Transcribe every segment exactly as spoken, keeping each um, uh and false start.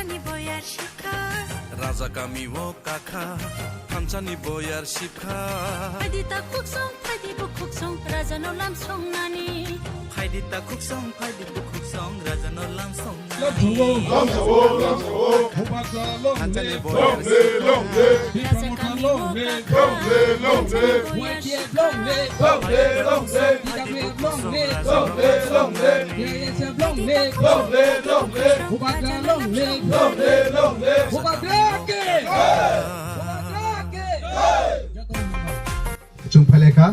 Ni boyar shipkha. Raja kami o kakha, thansa ni boyar shipkha. Phaidi ta khuksong, phaidi bo khuksong, raja no lam songnani. Phaidi ta khuksong, phaidi bo khuksong, raja no lam songnani. Thansa ni boyar shipkha. Raja kami o kakha, thansa ni boyar shipkha. Long live! Long live! Long live! Long live! Long live! Long live! Long live! Long live! Long live! Bubagra long live! Long live! Long live! Bubagra ke! Bubagra ke! Chwng phailai kha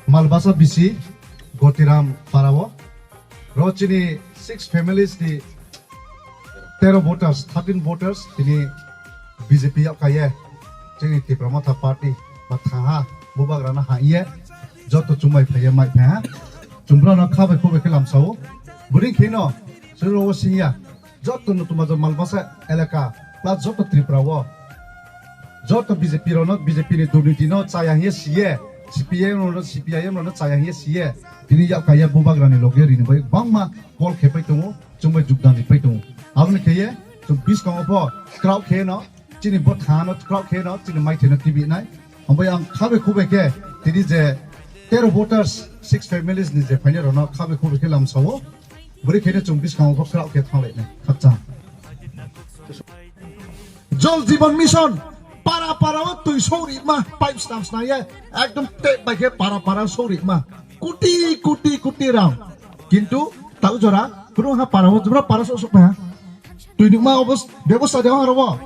Malbasa bisi Gotiram parao. Ro chini six families ni tero voters, thirteen voters tini B J P yao kaiye, chini Tipra Motha Party ba thaha bubagrano haiye joto chumai phaiye mai phaiha. Chumbrano khabai khubai khe lamsao. Bwrwi kheno chwngno singya joto no tuma Malbasa elaka plus joto Tripura o joto B J P rokno, B J P ni durniti no chaya hiye siye, C P I M rokno, C P I M rokno chaya hiye siye, tini yao kaiye bubagrani loge rini bai bangma call khe pai tongo. Chwngbai jukdan ri pai tongo. Aboni kheye chwng biskango pho kraw khe no, chini bo thano kraw khe no, chini mai theno tibi nai. Ambai ang khabe khube khe tini je tero voters, six families ni je phainai rokno khabe khube khe lamsao. Bwrwi khe no chwng biskango pho kraw khe thanglai nai. Khakchang. Jal Jeevan Mission, para para o twi sori ma, pipe snam snam ye, ekdom tep bai khe para para sori ma. Kuti kuti kuti rang. Kintu tau jora, kunu ha para o, jora para sok sok ha. Twi nukma obos, bebosta de ha robo.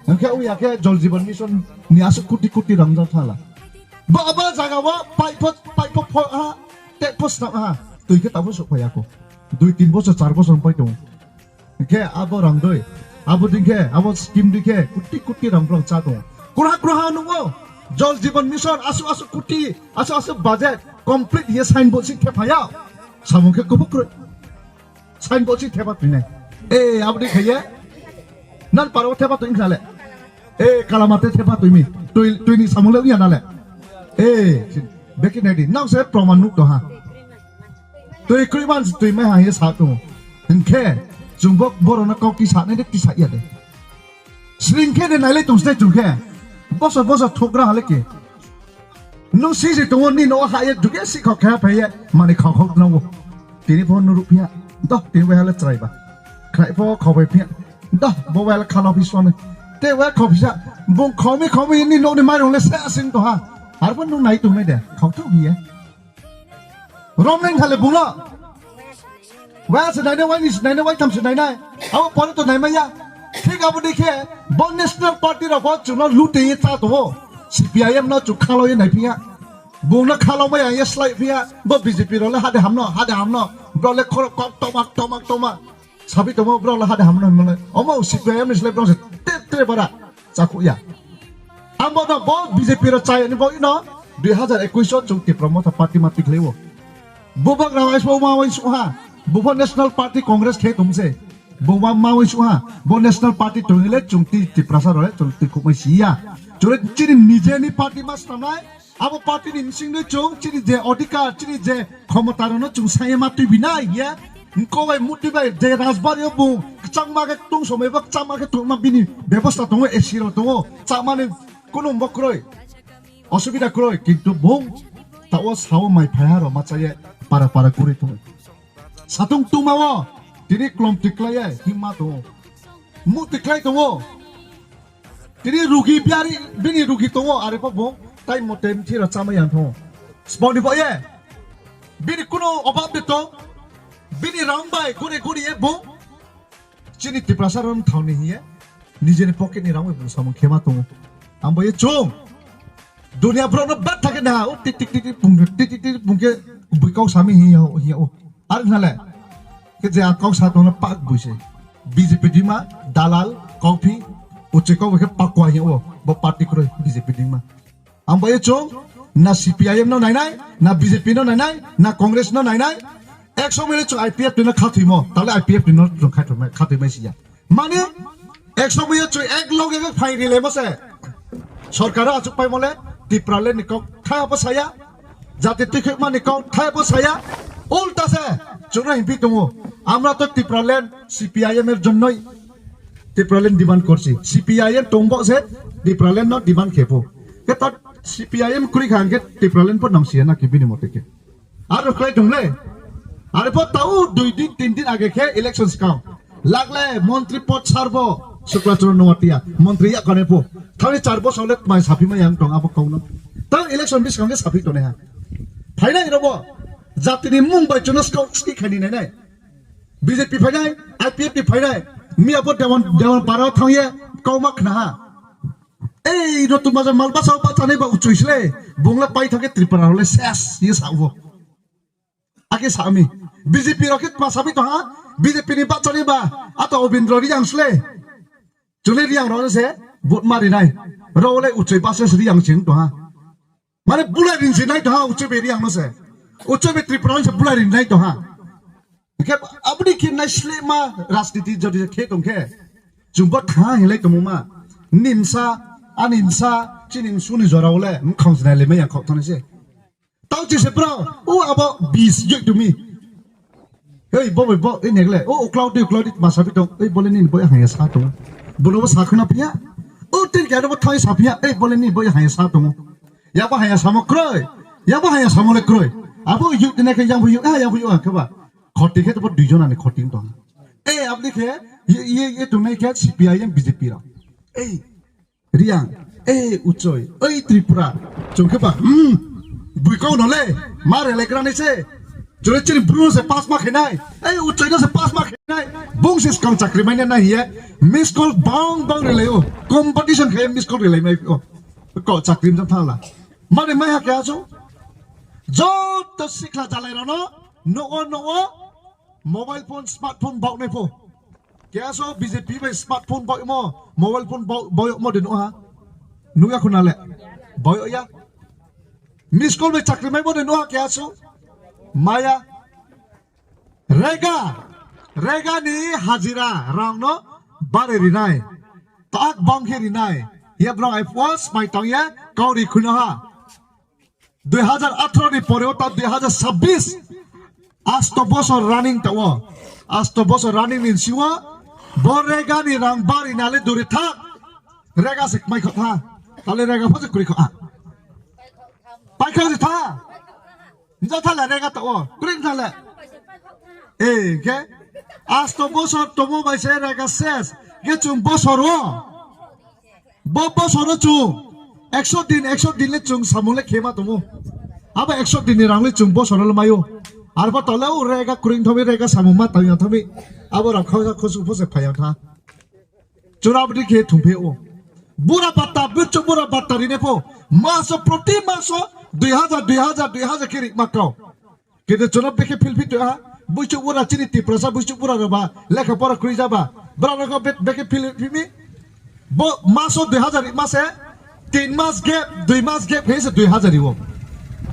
Hingkhe uya khe Jal Jeevan Mission ni aswk kuti kuti rang jal thala. Ba, ba jaga o pipe pho, pipe pho pho ha, tep pho snam ha. Twi khe tabo sok phai ako. Dui tin bosor, char bosor pai tongo. Hingkhe abo rang doi, abo dingkhe, abo scheme dingkhe, kuti kuti rang borok cha tongo. Kura kura ha nungo, Jal Jeevan Mission, aswk aswk kuti, aswk aswk budget, complete ye sign board si thephaya. Samung khe kubuk kwrwi. Sign board si thepha twinai. Eh, abo dingkhe ye. Nan paro thepha twin khale. Eh, kalamate thepha twimi. Twi, twini samung le wngya nale. Eh, beki nai di. Nang se proman nuk to ha. Twi kwrwi man twi mai ha ye sa tongo. Hingkhe chwng bo borokno kok tisa nai de tisa ya de. Sring khe de nailai tong stai chwng khe. Bosor bosor thogra hale ke. Nung si je tongo ni no ha ye duge si khok kha phe ye mani khok khok no. Tini pho nuru phiya. Doh tini bai hale chrai ba. Khrai pho khok bai phiya. Doh bo bai hale khalo phi sone. Te wa khok phi sa. Bung khomi khomi ni no ni mai rong le sa sing to ha. Har pho nung nai tong nai de. Khok thok ye. Romneng thale bungno. Waya se nainai, wai ni se nainai, wai tham se nainai. Abo pore to naimaya. Thik abo dikhe bo National Party rok bo chwngno lute ye cha tongo. C P I M no chwng khalo ye nai phiya. Bungno khalo maya ye slai phiya. Bo B J P rok le hade hamno, hade hamno. Bro le khoro kok tomak, tomak, tomak. Sabi tongo bro le hade hamno, hamno. Omo C P I M ni slai bro se te, te bara. Chakhuk ya. Ang bono bo B J P ro chai ni bo ino dui hazar ekwis o chwng Tipra Motha Party ma tikhlai o. Bubagra wai sbo ma wai suha. Bubo National Party Congress khe tumse. Bo ma ma wai suha. Bo National Party tongile chwng ti Tiprasa role chwng ti khumai siya. Chwng chini nijeni party ma swnamnai. Abo party ni bisingni chwng chini je odhikar, chini je khomota rokno chwng sai ma twi binai hiya. Nko bai muti bai je rajbari o bung kwchangma khe tung somoi bo kwchangma khe tongma bini bebosta tongo, A C rok tongo, chamani kunu bo kwrwi, osubida kwrwi, kintu bung tao sao mai phaiha rok ma chaye para para kwrwi tongo. Satung tuma o tini klom tiklaiye himma tongo, mu tiklai tongo. Tini rugi biari bini rugi tongo, are pho bo tai mo tem thira chama yang tongo. Sboni bo ye. Bini kuno obab de to. Bini rang bai guri guri ye bo. Chini Tiprasa ram thangni hiye. Nijeni pocket ni rang bai bo samung khema tongo. Ang bo ye chung. Dunia bro no bat thake na. O tik tik tik tik pung tik tik tik pung ke bui kau sami hiya hiya o. Ar nale. Ke je kau sa tongna pak buise. B J P dima, dalal, kauphi, uche kau ke pakwa hiya o. Bo party kroi B J P dima. Ang bai chung, na C P I M no nainai, na B J P no nainai, na Congress no nainai. Ek somoi le chung I P F T no khathuimo, tale I P F T no chung khathuimai, khathuimai siya. Mane, ek somoi chung ek loge ek phai rile mose. Sorkar achuk pai mole, Tipraland ni kok tha apa saya, jati tikhik mani kok tha apa saya, ulta se, chuna himpi tungu. Amra to Tipraland, C P I M er jonnoi, Tipraland demand korsi. C P I M tongbo se Tipraland no demand khepo. Ke ta C P I M kuri khan ke Tipraland po nangsiya na ki bini mote ke. Aro khlai tongle. Aro po tau dui din tin din age khe election skang. Lagle montri pod sarbo Sukla Charan Noatia. Montri ya kane po. Thani char bosor le mai saphima yang tong abo kauno. Tang election biskang ke saphi tone ha. Phainai robo. Jatini mung bai chuno skau ski khani nai nai. B J P phainai, I P F T phainai. Miya po Dewan, Dewan Para thangye kauma khna ha. Ei, Rotun Bazar mal basa o bachani ba uchui sle, bungla pai thake Tripura hole ses, ye sa ubo. Ake sa mi. B J P rok khe ma sabi to ha, B J P ni bachani ba, ato Obindro Riyang sle. Chule Riyang rok se, vote mari nai. Ro le uchui basa se Riyang ching to ha. Mane bulai rin si nai to ha, uchui be Riyang no se. Uchui be Tripura se bulai rin nai to ha. Khe aboni khe naislema rajniti jodi khe tong khe, chwngbo tha hinlai tongma. Nimsa, animsa, chini msuni jorao le mkhang jinai le maya khok thani se. Tau chi se bro, o abo bis yoi tumi. Ei bo bo ei negle, o cloud di cloud di masa bi tong, ei bole ni bo haya sa tong. Bono bo sa khna pia. O tin kya bo thai sa pia, ei bole ni bo haya sa tong. Ya bo haya samo kroi, ya bo haya samo le kroi. Abo yoi tene khe yang bo yoi, ah, yang bo yoi khe ba. Khoti khe to duijon ani khoti tong. E abli khe ye ye ye tunai khe C P I M B J P rok. Ei Riyang, ei Uchoi, ei Tripura. Chungkhe ba, hmm. Buikau no le, ma re le grani se. Chule chini bru se pass ma khenai. Ei Uchoi no se pass ma khenai. Bung se skang chakri mai na hiye. Miss call bang bang re le o. Competition khe miss call re le mai o. Ko chakri jang thala. Mane mai ha kya so? Joto sikla jalai rano, no o no o. Mobile phone, smartphone bok nai pho. Kya so B J P bai smartphone bok mo, mobile phone bok mo de no ha. Nungya khuna le. Bok ya. Miss call bai chakri mai mo de no ha kya so. Maya. Rega. Rega ni hajira rang no bare rinai. Tak bang khe rinai. Ya brang ai pos mai tang ya kau ri khuna ha. Dui hajar atharo ni pore o ta dui hajar sabbish, asto bosor running ta o. Asto bosor running ni sio bo rega ni rang bari nale duri thak. Rega se mai kho tha. Tale rega pho se kuri kho a. Pai kho se tha. Nja tha le rega ta o. Kuri tha le. Eh, ke? Asto bosor tomo bai se rega ses. Ke chung bosor o. Bo bosoro chung ekso din, ekso din le chung samung le khema tongo. Abo ekso din ni rang le chung bosoro le mayo. Arpha tole o rega kring thomi, rega samung ma tang thami. Abo rang khausa khusu phose phayang tha. Chura bdi khe thumpheo. Bura batta, bichu bura batta rine pho. Maso, proti maso dui hajar, dui hajar, dui hajar khe ri makao. Kede chwno bekhe phil phit ha, buichuk bura chini Tiprasa buichuk bura rwba lekha pora kwrwi jaba. Bra rokho be-, bekhe phil phimi. Bo maso dui hajar mase, tin mas gap, dui mas gap khe se dui hajar iwo.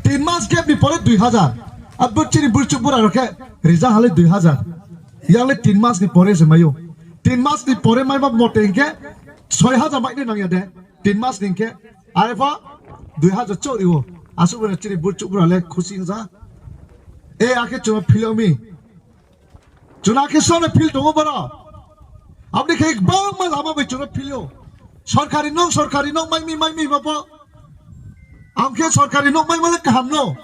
Tin mas gap ni pore dui hajar. Abo chini buichuk bura rokhe rija hale dui hajar. Yang le tin mas ni pore se mayo. Tin mas ni pore mai ba mote hingke soi hajar mai ni nangya de. Tin mas ni hingke. Are pho dui hajar chori o. Asuk bura chini buichuk bura le khusi ja. E akhe chuma phil omi. Chuna khe sone phil tongo boro. Abni khe bangma lama bai chuna phil o. Sorkari nok, sorkari nok mai mi, mai mi babo. Ang khe sorkari nok mai male kaham no.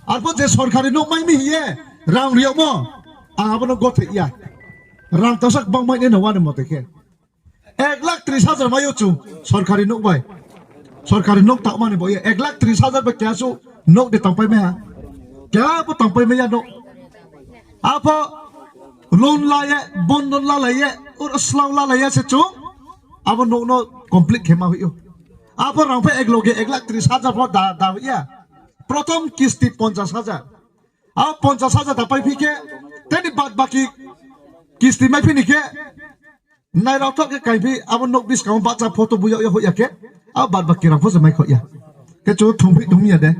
Arpho je sorkari nok mai mi hiye rang riyokmo. Ang abono gothe ya. Rang tosak bang mai ne no wani mote khe. Ek lakh tris hajar mayo chu sorkari nok bai. Sorkari nok tak mani bo ek lakh tris hajar bai kya su nok de tangpai maya. Kya bo tangpai maya nok. Apo loan la ye, bondon la la ye, ur slow la la ye se chu. Abo nok no complete khema huyo. Apo rang phe ek loge ek lakh tris hajar pho da, da ya. Prothom kisti ponchas hajar. Abo ponchas hajar da pai phi khe, teni bad baki kisti mai phini khe, Nairok thok khe kaiphi abo nok biskango bacha photo buya ya hoya khe, abo bad baki rang phosa mai khoya. Khe chu thumpi thumya de.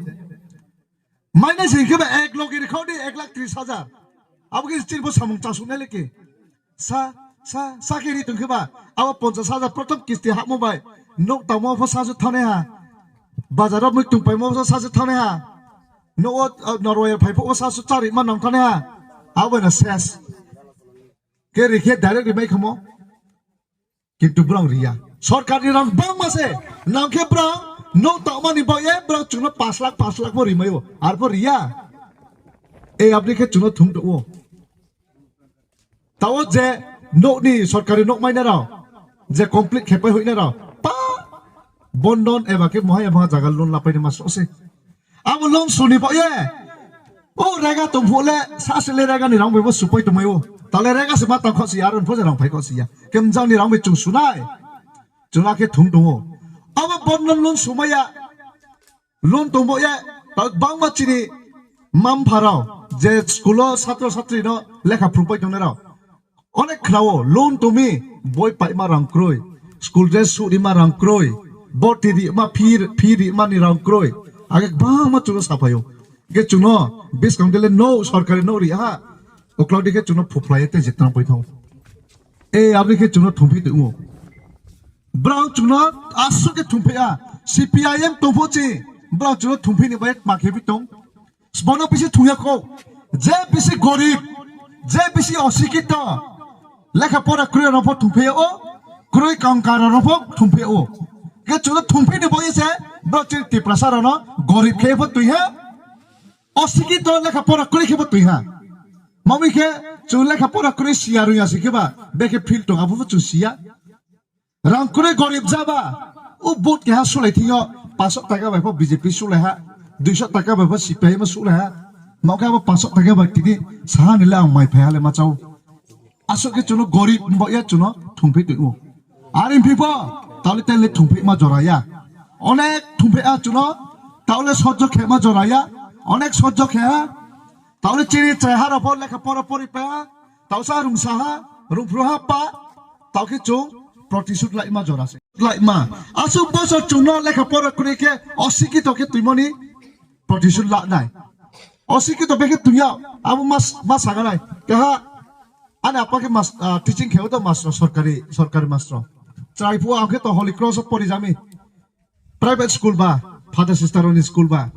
Mai nai sing khe ba ek logi rikho di ek lakh tris hajar. Abo khe chini pho samung chasuk nai leke. Sa, sa, sa khe ri tong khe ba abo ponchas hajar prothom kisti hapmo bai. Nok tamo pho sa su thane ha. Bazar o mui tung paimo pho sa su thane ha. Nok o, o, Norway phai pho sa su chari ma nang thane ha. Abo na ses. Ke rikhe direct rimai khamo. Kintu borok riya. Sorkarni rang bangma se. Nangkhe borok nok tongmani bagwi borok chwngno pash lakh, pash lakh bo rimaio. Arbo riya. E aboni khe chwngno thum tongo. Tao je nokni sorkari nok mainarok, je complete khepai huinarok, pa bondon eba khe mohai mohai jaga loan lapaini mas se. Abo loan suni bo ye. O rega tongphu le, sasile rega ni rang bai bo supai tongmai o. Tale rega se ma tang khasi, aron pho je rang phai khasi ya. Kemjang ni rang bai chung sunai. Chuna khe thum tongo. Abo bondon loan sumaya. Loan tongbo ya, ta bangma chini mampharao je school o satro satri no lekha phurukbai tongnai rao. Onek khrao loan tongmi boi paima rang kroi, school dress su rima rang kroi, boti rima phi, phi rima ni rang kroi. Age bangma chuno saphaio. Ge chuno biskang dele no sorkari no ri ha. Okladi khe chuno phuphlai te jitna pai thong. E abri khe chuno thumpi tu. Borok chwngno aswk khe thumphia, C P I M tongpho chi, borok chwngno thumphini bai ma khe bi tong. Bono bisi thungya kho, je bisi gorib, je bisi osikito, lekha pora kwrwi rokpho thumphia o, kwrwi kangkara rokpho thumphia o. Khe chwngno thumphini bai se, borok chini Tiprasa rokno gorib khe pho twi ha, osikito lekha pora kwrwi khe pho twi ha. Mami khe chwng lekha pora kwrwi siya rwya si khe ba, bekhe field tong abo pho chwng siya. Rang kwrwi gorib jaba, o vote keha sulai thwio, paanch sot taka bai pho B J P sulai ha, dui sot taka bai pho C P I M sulai ha, mokhe abo paanch sot taka bai tini saha nile ang mai phai hale ma chao. Aswk khe chuno gorib bo ya chuno thumpi twi o. Ari phi pho, tali tali thumpi ma jora ya. Onek thumpi a chuno, tale sojjo khe ma jora ya. Onek sojjo khe ha, Taule chini chai ha rok pho lekha pora pori pa, tausa rungsa ha, rungphru ha pa, tau khe chung protisud laima jora se. Laima. Aswk bosor chwngno lekha pora kwrwi khe osikito khe twimani protisud la nai. Osikito bekhe twiya, abo mas, mas saganai. Keha, ani apa khe mas, ah, teaching khe to mas sorkari, sorkari masro. Chai phu ang khe to Holy Cross o pori jami. Private school ba, father sister ni school ba.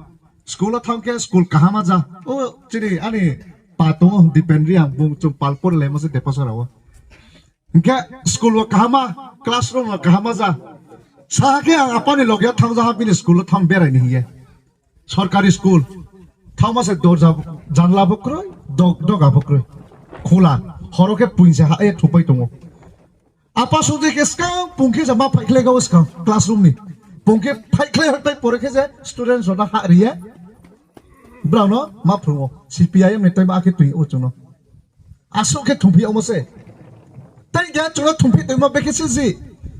School o thang khe school kahama ja. O chini ani pa tongo Dipen Reang bung chung pal pori lai masa depa sora o. Hingke school o kahama, classroom o kahama ja. Sa khe ang apani loge thang ja ha bini school o thang berai ni hiye. Sorkari school. Thang masa dorja janla bo kroi, dog, doga bo kroi. Khula. Horo khe puinsa ha e thupai tongo. Apa sudi khe skang pungkhe jama phaikhlai gao skang classroom ni. Pungkhe phaikhlai hoi pai pore khe je student rok ha riye. Brao no ma phrungo. C P I M ni tei ma khe twi o chuno. Aswk khe thumpi omo se. Tei ge chuno thumpi twi ma bekhe se ji.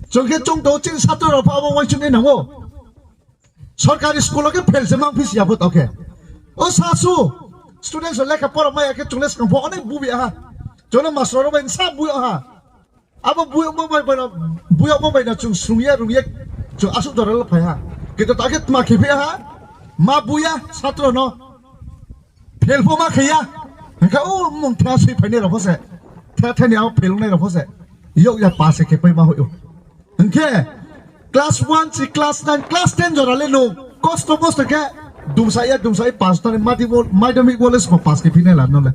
Chung khe chung do chin satro rok pha omo wai chini nango. Sorkari school o khe fail se mang phisi ya phut okhe. O sasu students o lekha pora maya khe chungle skang pho onek bubi aha. Chungle masro bai sa bui aha. Abo bui mo bai bai bui mo bai na chung sungya rungya chung asuk dora lo phai ha. Kito ta khe tma khe phi aha. Ma buya satro no. Fail pho ma khaya. Hingkha o mung thya sui phaini rok pho se. Thya thani abo fail nai rok pho se. Yok ya pass khe pai ma hoyo. Hingkhe class one si class nine, class ten jora le no kosto mosto khe dumsa ya dumsa i pass tani madhyamik, madhyamik wale sma pass khe phinai la no le.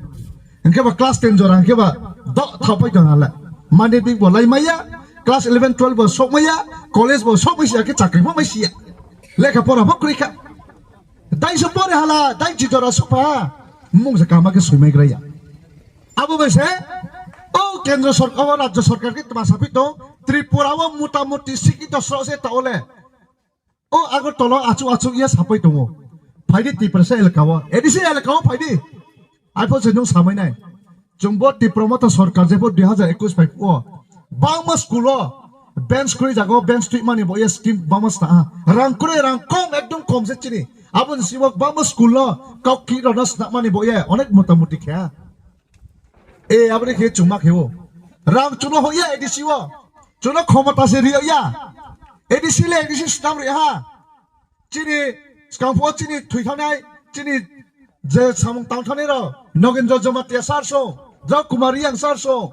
Hingkhe ba class ten jora hingkhe ba do thapai tong le. Madhyamik bo lai maya, class eleven twelve bo sok maya, college bo sok mai siya khe chakri bo mai siya. Lekha pora bo kwrwi kha. Dai se pore hala, dai chi jora sokha. Mung se kama khe sumai graya. Abo bai se, o kendra sorkar, o rajya sorkar khe tma sapi tong, Tripura o mota moti sikito sro se ta ole. O Agartala o achuk achuk ya sapai tongo. Phaidi Tiprasa elaka o, A D C elaka o phaidi. Aipho se nung samai nai. Chwngbo Tipra Motha Sarkar jepho dui hazar ekwis bai o bangma school o bench kwrwi jago, bench twimani bo ya scheme bangma sna ha. Rang kwrwi, rang kom, ekdom kom se chini. Aboni simo bangma school o kok ki rona snamani bo ya onek motamuti khe ha. E, aboni khe chuma khe o. Rang chuno hoya A D C o. Chuno khomota se riya. A D C le A D C snam ri ha. Chini skangpho chini thwi thanai, chini je samung tang thanai rok, Nogendra Jamatia sir song, Rao Kumar Reang sir song,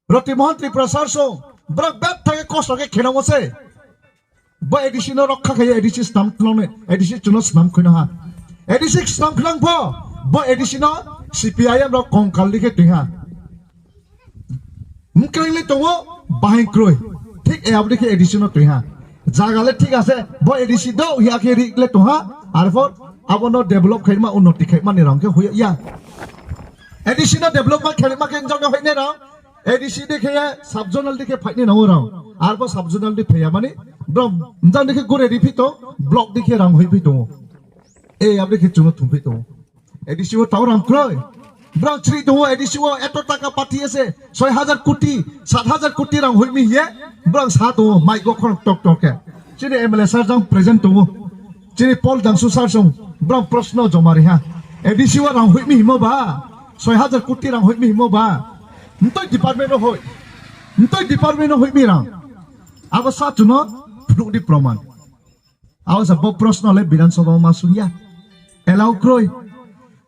Roti Mohan Tripura sir song, borok bethake kosto khe khenamo se. Bo A D C no rokha khaye, A D C snam thlongnai, A D C chuno snam khwino ha. A D C snam khwnang pho, bo A D C no C P I M rok kongkal likhe twi ha. Mkwrwngni tongo bahai kwrwi. Thik e aboni khe A D C no twi ha. Jaga le thik ase, bo A D C do hiya khe ri le tong ha. Arpor abo no develop khaima, unnoti khaima ni rang khe hoya ya. A D C no development khaima khe jang no hoine rang. A D C de khe sub zonal de khe phaini nango rang. Arpor sub zonal de phaya mani bro jang de khe gore ri phito, block de khe rang hoi phito. E aboni khe chuno thum phito. A D C o tau rang kroi. Brang chri tongo A D C o eto taka pathi ase, soi hajar koti, sat hajar koti rang hoimi hiye. Brang sa tongo, mai go khorok tok tok ke. Chini M L A sir jang present tongo. Chini Paul Dangsu sir song, brang proshno joma ri ha. A D C o rang hoimi himo ba, soi hajar koti rang hoimi himo ba. Ntoi department o hoi. Ntoi department o hoimi rang. Abo sa chuno phunuk di proman. Abo sa bo proshno le Bidhan Sabha ma sungya. Allow kroi.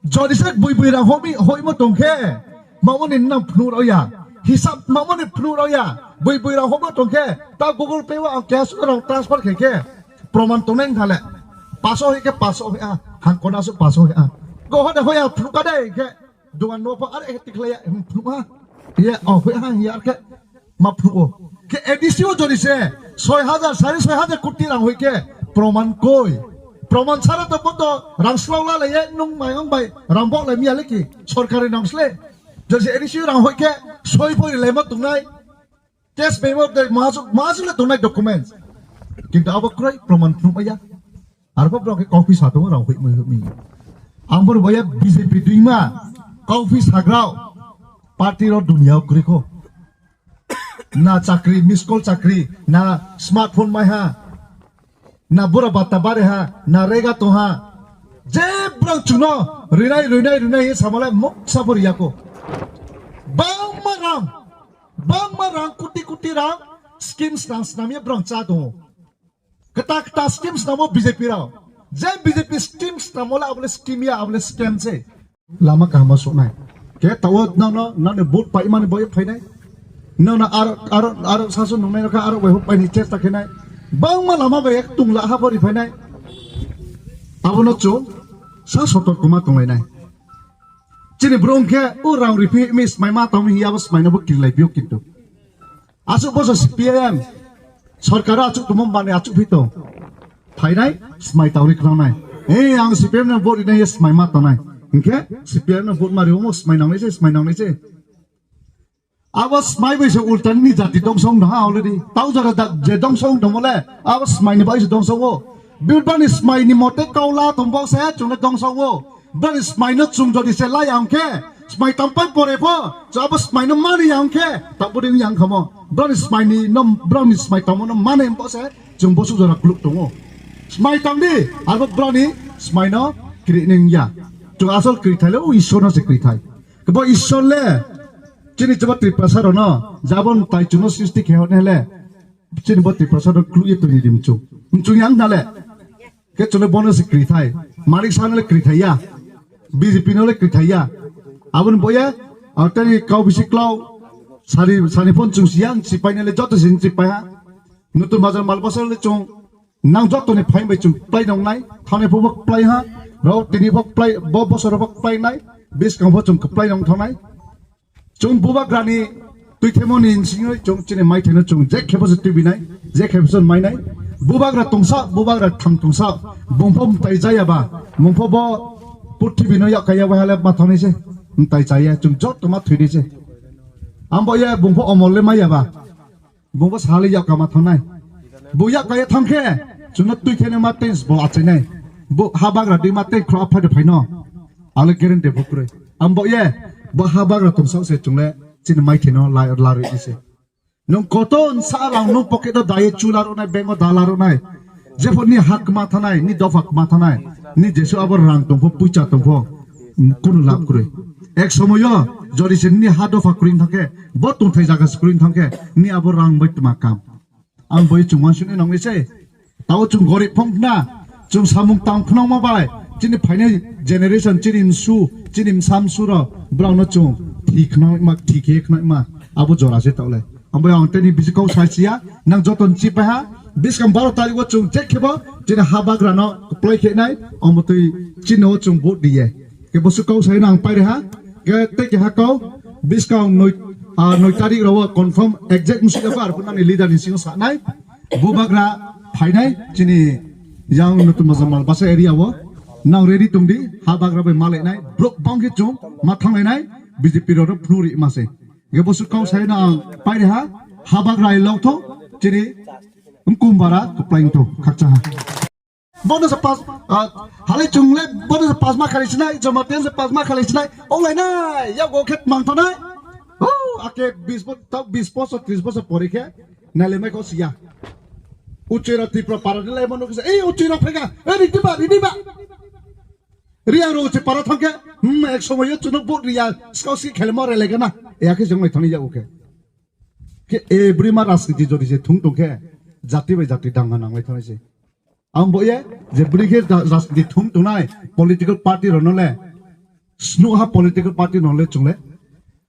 Jodi se bui bui rang homi, hoimo tongkhe, mamoni nang phunuk rok ya. Hisab mamoni phunuk rok ya. Bui bui rang homo tongkhe, ta Google Pay o ang cash rang transfer khe khe, proman tongnai thale. Paso hoi khe paso hoi a, hangkona su paso hoi a. Go hode hoi a phunuk ka dai khe. Dogan no pho are ek tikhlaya, hmm, phunuk ha. Ye, oh, hoi ha, ye, ar khe, ma phunuk o. Khe A D C o jodi se, soi hajar, sari soi hajar koti rang hoi khe, proman koi. Proman sara to poto, rang slao la le ye, nung mai ong bai, rang bok le miya le ki, sorkari nang sle. Jodi se A D C o rang hoi khe, soi pho le ma tungnai. Test paper de masu, masu le tongnai documents. Kintu abo kroi proman phunuk ya. Arbo brok ke coffee sa tongo rang hoi mui hoi. Ang bor boya B J P duima coffee sagrao party ro dunia kriko. Na chakri, miss call chakri, na smartphone mai ha, na bura bata bare ha, na rega to ha. Je brang chuno rinai rinai rinai samale mok sapor yako. Bang ma rang. Bangma rang koti koti rang schemes rang snamya brang cha tongo. Keta keta schemes namo B J P rao. Je B J P schemes namo le abole scheme ya abole scam se. Lama kaham soknai. Ke tawo nang no nang ni vote pai mani boy phainai. Nang no ar ar ar sasu nungnai rakha ar bai hok pai ni chesta khenai. Bangma lama bai ek tungla ha bori phainai. Abono chu sa sotor kuma tonglainai. Chini bro hwnkhe o rang riphi mi smai ma tong hiya bo smai no bo kirilai pio kintu. Asuk boso C P I M sorkar asuk tumo mani asuk phito. Phainai smai tawri khlawnai. Ei ang C P I M no vote rinai smai ma tongnai. Hwnkhe C P I M no vote ma riwo mo smai nangnai se smai nangnai se. Abo smai bai se ultani ni jati dongsong no ha already. Tau jaga da je dongsong dongole abo smai ni bai se dongsong o. Birbani smai ni mote kaula tongbo se chungle dongsong o. Brani smai no chung jodi se lai ang khe smai tang pai pore pho. Cha abo smai no mani ang khe ta budi yang khamo. Brani smai ni no brani smai tamo no mane bo se chung bosu jora kuluk tongo. Smai tang di abo brani smai no kri ning ya. Chung asol kri thai le o Ishwar no se kri thai. Kebo Ishwar le chini chaba Tiprasa rok no jabon tai chuno sristi khe hone le chini bo Tiprasa rok kluk ye tuni dim chung. Chung yang na le. Ke chole bono se kri thai. Manik Saha no le kri thai ya. B J P no le kri thai ya. Abon boya, ah, tani kau bisi klau. Sari, sari phone chung siya, sipai na le joto sin sipai ha. Nutun bazar mal basar le chung. Nang joto ni phai bai chung plai nong nai. Thane pho bok plai ha. Rao tini bok plai, bo bosor bok plai nai. Bis kang pho chung plai nong thonai. Chwng bubagrani twithemoni nsingwi chwng chini maitheno chwng je khebo se tubinai, je khebo se mainai. Bubagra tongsa, bubagra thang tongsa, bumphok mtai jaya ba, bumphok bo purthibino yakkaya bai hale ma thangni se, mtai chaya chwng joto ma thwini se. Ambo ye bumphok omol le maya ba. Bungbo sali yak kama thangnai. Bu yak kaya thangkhe, chwngno twi kheno ma tens bo achainai. Bu ha bagra dwi ma tei khro aphai de phaino. Ale guarantee bo kwrwi. Ambo ye, bo ha bagra tongsa se chwngle chini maitheno la, larwi ise. Nung koton sa rang nung pocket o daye chula ronai, bank o dala ronai. Jepho ni ha kma thanai, ni dopha kma thanai, ni jesu abo rang tongpho, puicha tongpho, kunu lab kwrwi. Ek somoyo, jodi se ni ha dopha kwrwi thangkhe, bo tongthai jaga se kwrwi thangkhe, ni abo rang bai tma kam. Ang bai chwng wansukni nangni se. Tao chwng gorib phongna, chwng samung tang phwnangma bai, chini phainai generation, chini msu, chini msa msu rok, borokno chwng thwi khnaima, thwi khe khnaima, abo jora se tole. Ambai ang teni bisi kau sai siya, nang joto ni chi paha, biskang baro tarikh o chwng check khebo, chini ha bagra no kwplai khe nai, omo twi chini o chwng vote diye. Ke bosu kau sai nang pai reha, ke te keha kau, biskang noi, Ah, noi tarik rao confirm exact musi ya par pun ani leader ni singo sanai. Bubagra phainai chini yang nutu mazamal basa area wo. Nang ready tongdi, habagra bai malai nai. Brok bangki chung ma thanglai nai. B J P rao phnu ri ma se. Ge bosu kau sai na ang pai ha. Habagra i lok tho chini mkumbara kuplaing tho khakcha ha. Bono se pas, ah, halai chungle, bono se pas ma khali sinai, Jamatia se pas ma khali sinai, onglai nai, ya go khet mang thanai. Oh, ake bis bo, tau bis boso, tris boso pori khe, nale mai ko siya. Uchira Tripura para nile manu kisa, eh, uchira phega, eh, riti ba, riti ba. Riya ro uchi para thangke, hmm, ek somoy yo chuno vote riya, skau si khele mo rele gana, ya khe jong mai thani ya uke. Ke, eh, brima rajniti jodi se thung tong khe, jati bai jati danga nang mai thani se. Ang bo ye, je bwrwi khe da-, rajniti thum tongnai political party rokno le, snuha political party no le chwng le.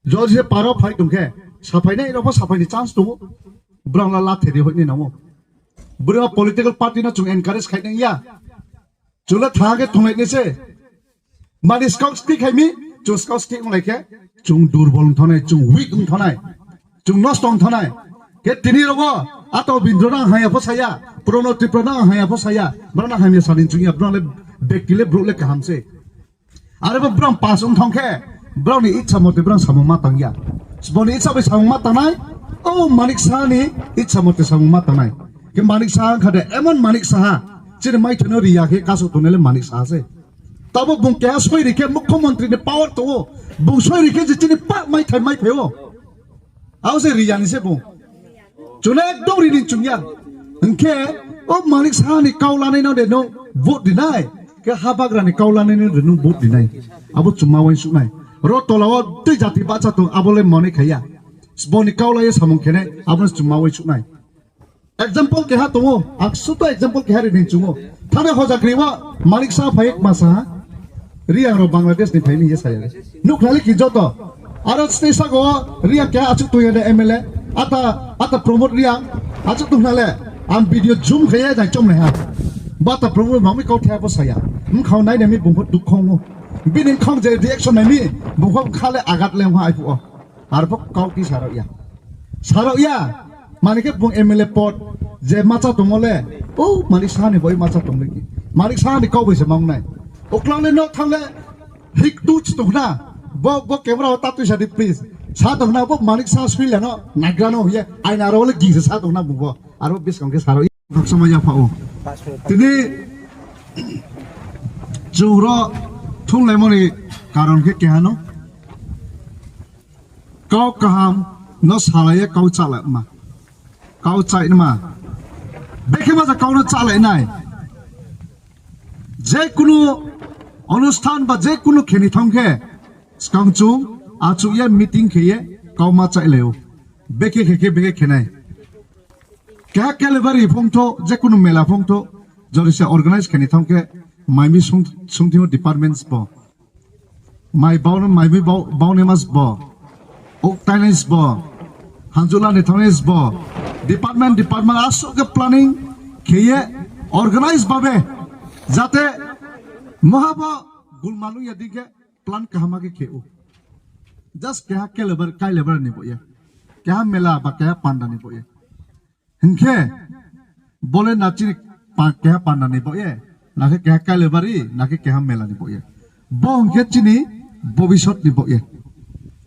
Jodi se paro phai tong khe, saphainai rok bo saphaini chance tongo. Brang la la theri hoini namo. Bwrwi ma political party no chwng encourage khai nang ya. Chwng le thang khe thunglai ni se. Mani skok skik hai mi, chung skok skik wng lai khe, chung durbol wng thonai, chung weak wng thonai, chung nosto wng thonai. Khe tini rogo, ato Bindro nang haya pho saya, Prono Tripura nang haya pho saya, bro nang hamya sani chung ya, bro le bekti le bro le kaham se. Are bo bro pas wng thong khe, bro ni itsa mote bro samung ma tang ya. Boni itsa bai samung ma tangnai, o Manik Saha ni itsa mote samung ma tangnai. Khe Manik Saha wng kha de, emon Manik Saha, chini mai thano riya khe kasu tonele Manik Saha se. Tabo bung keha soi rikhe mukhyamantri ni power tongo. Bung soi rikhe je chini pa mai thai mai phaio. Abo se riyani se bung. Chwng ekdom rini chwngya. Hwnkhe o Manik Saha ni kau lanai no de no vote rinai. Khe habagra ni kau lanai no de no vote rinai. Abo chuma wai sunai. Ro tola o tei jati bacha tong abo le mone khaya. Boni kau lai samung khenai abo chuma wai sunai. Example keha tongo, ang suto example keha rini chungo. Thane hojakri o Manik Saha phai masa ha. Riang ro Bangladesh ni phai ni yesa ya. Nuk nali ki joto. Aro stay sago Riang keha achuk tuya de M L A. Ata, ata promote Riang achuk tung nale. Ang video zoom khaya jai chom ne ha. Bata promote mami kau thaya po saya. Mkhau nai ne mi bungkho duk khongo. Bini khong je reaction nai mi bungkho khale agat le ha ai pu o. Arbo kau ti sarok ya. Sarok ya. Mani khe bung M L A pod je macha tongmo le. O Manik Saha ni boi macha tong le ki. Manik Saha ni kau bai se mang nai. Oklang le no thang le. Hik tu chi tong na. Bo, bo camera o tatui sa di please. Sa tong na bo Manik Saha sui le no. Nagra no ye. Aina ro le gi se sa tong na bung bo. Arbo bis kong khe sarok ya. Khakchangma yapha o. Tini chwng ro thung lai mani karon khe keha no. Kau kaham no salaiya kau chalai ma. Kau chai ma. Bekhe ma kau no chalai nai. Je kunu onusthan ba je kunu kheni thang khe skang chung achuk ya meeting khe ye kau ma chai lai o. Bekhe khe khe bekhe khe nai. Keha caliber ri phung tho, je kunu mela phung tho, jodi se organize khe ni thang khe, mai mi sung, sung thimo departments bo. Mai bau, mai mi bau, bau ni mas bo. Ok tainais bo. Hanjula ni thangnais bo. Department, department asuk ke planning khe ye organize babe. Jate mohabo gulmalu ya dikhe plan kahama ke khe u. Just keha caliber, caliber ni bo ye. Keha mela ba keha panda ni bo ye. Hinkhe bole na chini pa-, keha panda ni bo ye, na khe keha Kailabari, na khe keha mela ni bo ye. Bo hinkhe chini bobisot ni bo ye.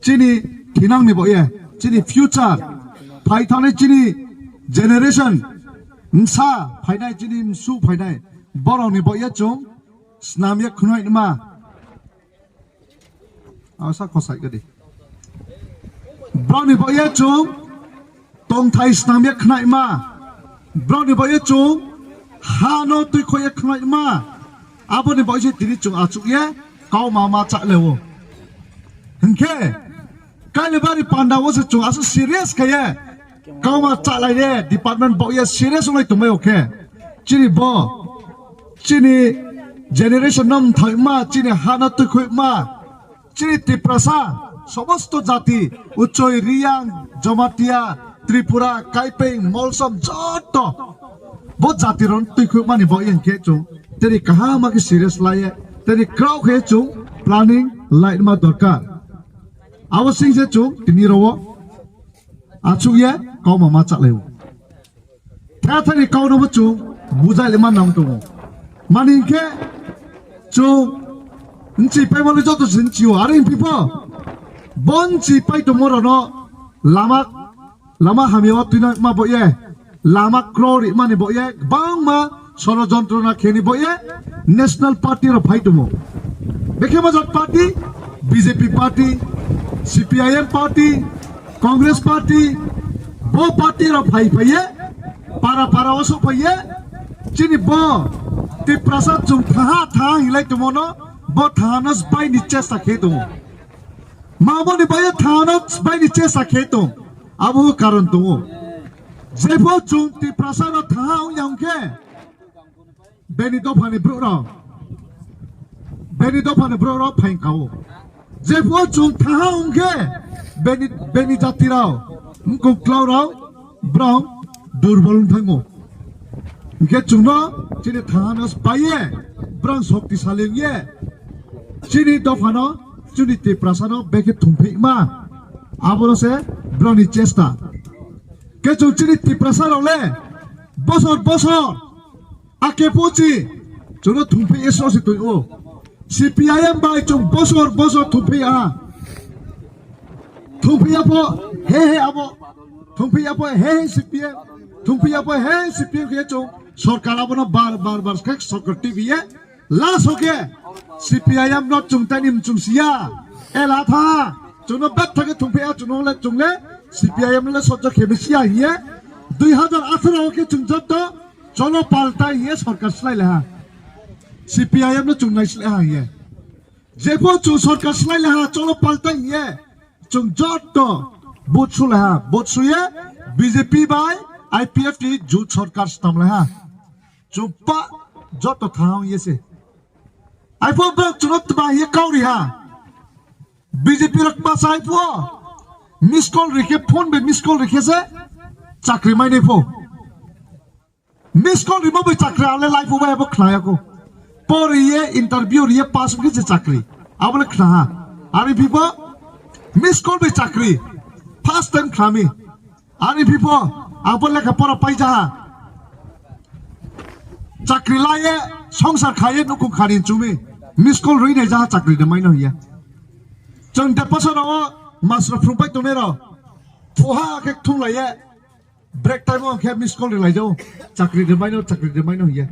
Chini thinang ni bo ye. Chini future. Phai thani chini generation. Nsa phainai chini nsu phainai. Borok ni bo ye chung snam ye khunai nima. Asa khosai gadi. Broni bo ye chung tongthai snam ye khnaima. Broni bo ye chung ha no twi khoi ye khnaima. Aboni bo ye tini chung achuk ye kau ma ma cha lewo. Hinkhe Kailabari panda wo se chung asu serious khaye. Kauma chalai ye department bo ye serious wnglai tongmai okhe. Chini bo, chini generation no mthaima, chini hana tukhuima, chini Tiprasa, somosto jati, Uchoi, Riyang, Jamatia, Tripura, Kaipeng, Molsom, joto bo jati ron tukhuimani bo ye hwnkhe chung teri kaham ma khe serious laiye, teri krao khe chung planning laima dorkar. Abo sing se chung tini rowo Achuk ye kauma ma chalai o. Thethani kau no bo chung bujai le man nang tongo. Mani hinkhe chung nchi pai bole joto se nchi o. Are himpi pho bon nchi pai tongmo rono lama, lama hamya o twina ma bo ye. Lama kro ri mani bo ye. Bangma sorojontro na kheni bo ye. National Party ro phai tongo. Bekhe majak party, B J P party, C P I M party, Congress party, bo party rok phai phai ye, para para o sok phai ye, chini bo Tiprasa chung thaha thaha hinlai tongmo no, bo thaha no sbai ni chesta khe tongo. Ma bo ni bai thaha no sbai ni chesta khe tong, abo karon tongo. Jepho chung Tiprasa no thaha wng ya hwnkhe, beni dophani borok rok, beni dophani borok rok phain kao. Jepho chung thaha hwnkhe beni, beni jati rok wngkuk klau rok borok durbol wng thango. Hwnkhe chungno chini thaha no sbai ye borok shoktisali wng ye chini dophano chini Tiprasa no bekhe thungphima abono se borok ni chesta. Khe chung chini Tiprasa rok le bosor bosor Ake pochi, chwngno thungphi S O C twi o. C P I M bai chwng bosor bosor thungphi a. Thungphi apo, he he abo. Thungphi apo, he he C P M. Thungphi apo, he C P M khe chwng sorkar abono bar bar bar khe sorkar T V ye. Last hoke C P I M no chwng tani chwng siya. Ela tha, chwngno bet thake thungphi a chwngno le chwng le C P I M le sojjo khebe siya hiye. Dui hajar atharo hoke chwng jotto Cholo paltai hiye sorkar slai leha. C P I M no chwng nai slai ha hiye. Jepho chwng sorkar slai leha, cholo paltai hiye. Chwng jotto vote su leha, vote su ye B J P bai I P F T jut sorkar stam leha. Chwng pa jotto thang ye se. Aipho bok chwngno tma hiye kauri ha. B J P rok pa sai phuo. Miss call rikhe, phone bai miss call rikhe se chakri mai nai pho. Miss call rimo bai chakri ale life bai abo khnaya ko. Pori ye interview ye pass wngkhe se chakri. Abo le khna ha. Ani phibo miss call bai chakri. First time khnami. Ani phibo abo lekha pora pai jaha. Chakri laye songsar khaye nukung khani chumi. Miss call rui nai jaha chakri de maino hiya. Chwng de pasar o masra phrubai tonero. Phuha khe thung laye. Break time o khe miss call ri lai jao. Chakri de maino, chakri de maino hiya.